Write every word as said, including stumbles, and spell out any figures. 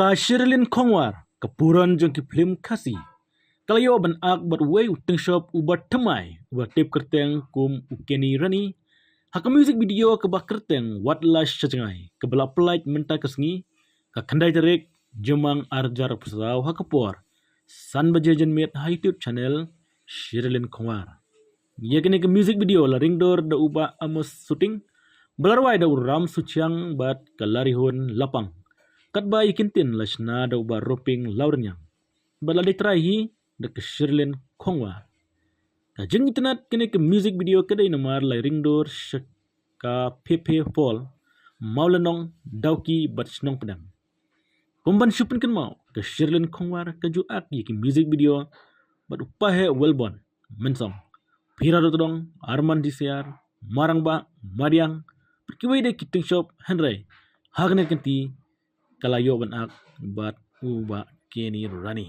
Ka Sherilyn Khongwar, ka puran jong ki phlim Khasi, ka la ïoh ban ak bad uwei u tyngshop uba thymmai, uba tip kyrteng kum u Kenny Rani, ha ka music video kaba kyrteng Wat La Sha Jngai, kaba la pyllait mynta ka sngi, ka khyndai tarik Jymmang ar hajar arphew saw ha ka por san baje janmiet ha YouTube channel Sherilyn Khongwar. Ïa kane ka music video la ringdur da u Bah Amos Suting, ba la rwai da u Ram Suchiang bad ka Larihun Lapang, katba ïa ki ktien la shna da u Bah Roping Lawrniang, bad la dei trai hi da ka Sherilyn Khongwar. Ka jingitynnad kane ka music video ka dei namar la ringdur sha ka Phephe Fall, Mawlynnong, Dawki bad Shnong Pdeng. Kum ban shu pynkynmaw, ka Sherilyn Khongwar ka ju ak ïa ki music video bad u Paheh Welborn Mynsong, Phira Rutdong, Arman Disiar, Marangbah, Madiang, bad kiwei de ki tyngshop, hynrei ha kane ka kynti ka la ïoh ban ak bad u Bah Kenny Rani.